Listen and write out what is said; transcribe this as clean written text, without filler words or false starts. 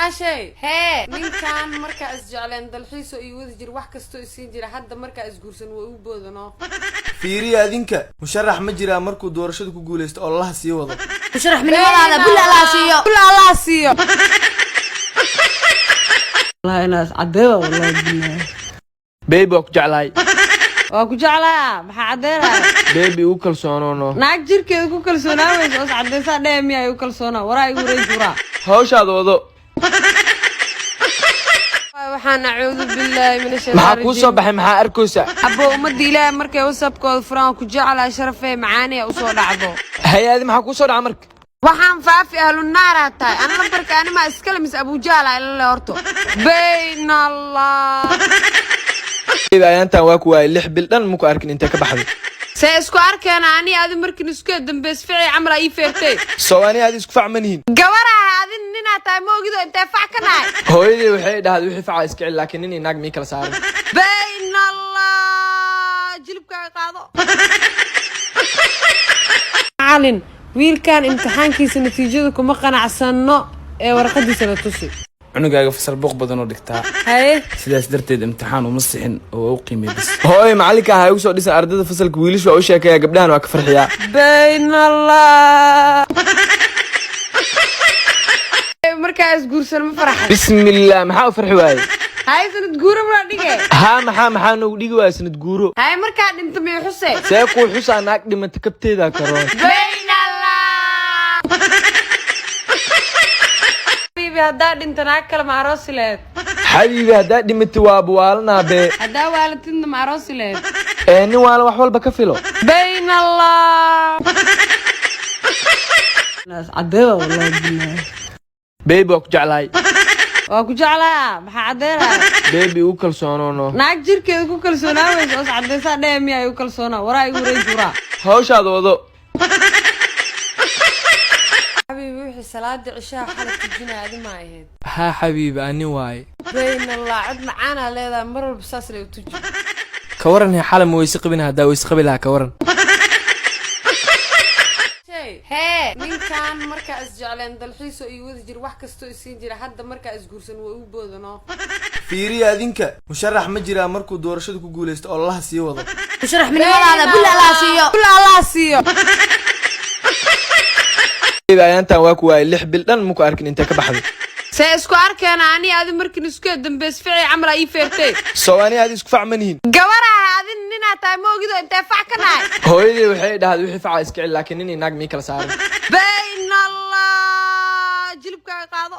Walaashay. Hee. Ninkan markaa isjecleen dalxiisoo ii wadi jira, wax kastoo isiin jira. Hadda markaa isguursan waa u boodano. Fiiriya adinka, musharax ma jiraa markuu doorashada ku guulaysto oo laha sii wado? Musharax minimadaada bul Allah siiyo. Bul Allah siiyo. Wallahi inaas caddeeda, wallahi billahi. Baby, waa ku jeclahay. Waa ku jeclaa, maxaa caddeynaya? Baby, igu kalsoonoono. Naag jirkeeda ku kalsoonaa weyso oo is caddeysaa dhee miyaa igu kalsoonaa? Waraa igu wareeji, waraa. Hawshaada wado. Waxaan acuudu billaahi min Maxaa ashaytaan. kuu soo baxay? Maxaa arkaysa? Abo, ummadda Ilaahay markay WhatsAppkooda furaan "ku jeclaa, sharafee, macaaniya" usoo dhacdo. Hay-adi, maxaa kuu soo dhaca marka? Waxaan faafi ahlu naaraa tahay. Ana lambarka animaa iskale mise Abujaala ilale horto bayn Allah. Baby, ayaantan waa ku waayay, 6 bil dhan maku arkin. Intee ka baxday? See isku arkeena ani adi markin isku dambeys ficii camal ii feertay? Soo ani adi isku facmanihin. Gabaraha, adi ninaa tahay, ma ogido intee fac ka nahay? Hooyadii waxay dhahday wixii faca iska celi, laakiin nin iyo naag mii kala saarin. Bayn Allah, jilibkaaga qaado. Macalin, wiilkan imtixaankiisa natiijada kuma qanacsano ee warqadiisa la tusi. Cunugaaga fasal buuq badan oo dhigtaa. Haye. Sidaas darteed imtixaan uma sixin oo waa u qiimay bis. Hooy, macalinka ha igu soo dhisan. Ardayda fasalka wiilashu waa u sheekeeya, gabdhahan waa ka farxiyaa. Bayn Allah, markaa isguursan ma faraxay? Bismillah, maxaa u farxi waayey? Haye, sanad guuro maa dhige? Haa, maxaa noogu dhigi waaya sanad guuro? Haye, markaa dhinto miyo xuse? See kuu xusaa? Naag dhimata kabteedaa karoon. Bayn Allah, xabiibi, haddaa dhinto naag kale ma aroosi laheed? Xabiibi, haddaa dhimata waa buwaalanaa bee. Haddaa waalatidna ma aroosi laheed? Ee nin waalan wax walba ka filo. Bayn Allah. Inaas caddeeda, wallahi billahi. Baby, waa ku jeclahay. Waa ku jeclaa, maxaa caddeynaya? Baby, igu kalsoonoono. Naag jirkeeda ku kalsoonaa weyso oo is caddeysaa dhee miyaa igu kalsoonaa? Waraa igu wareeji, waraa. Hawshaada wado. Xabiibi, wixii salaada cishaha xalay tujinaya adi ma ahayd? Haa xabiibi, ani waaye. Bayn Allah, cod macaanaa leedahay, mar walba saas lay u tuji. Ka waran he, xalay ma weyse qabin? Haddaa weyse qabi lahaa, ka waran? Hee. Ninkan markaa isjecleen dalxiisoo ii wadi jira, wax kastoo isiin jira. Hadda markaa isguursan waa u boodano. Fiiriya adinka, musharax ma jiraa markuu doorashada ku guulaysto oo laha sii wado? Musharax minimadaada bul Allah siiyo. Bul Allah siiyo. Baby, ayaantan waa ku waayay, 6 bil dhan maku arkin. Intee ka baxday? See isku arkeena ani adi markin isku dambeys ficii camal ii feertay? Soo ani adi isku facmanihin. Gabaraha, adi ninaa tahay, ma ogido intee fac ka nahay? Hooyadii waxay dhahday wixii faca iska celi, laakiin nin iyo naag mii kala saarin. Bayn Allah, jilibkaaga qaado.